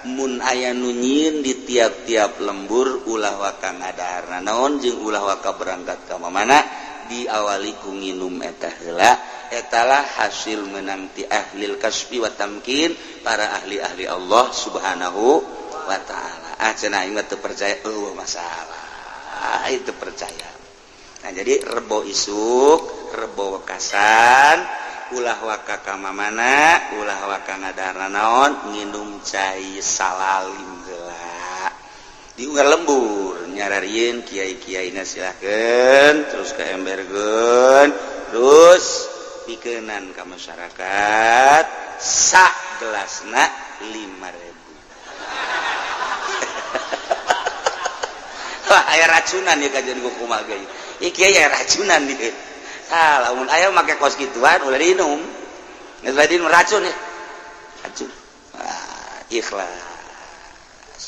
Mun aya nu nyieun di tiap-tiap lembur, ulah waka ngadahar naon jeung ulah waka berangkat ka mana, diawali ku nginum eta heula. Etalah hasil menang ti ahlil kasbi wa tamkin, para ahli-ahli Allah Subhanahu wa Ta'ala. Ah, cenah aing mah teu percaya. Oh, masalah itu percaya. Nah, jadi Rebo isuk, Rebo wekasan, ulah waka ka mana, ulah waka ngadahar naon, nginum cai salalim heula di unggal lembur. Nyararieun kiai-kiaina silahkeun, terus ke emberkeun, terus pikenan ka masyarakat, sak gelasna 5000. Wah, aya racunan ya, kajian ku kumaha ge. Ieu kiai aya racunan di. Ah, lamun aya make kos gituan, ulah diinum. Geus diinum, racun ya. Racun. Wah, ikhlas.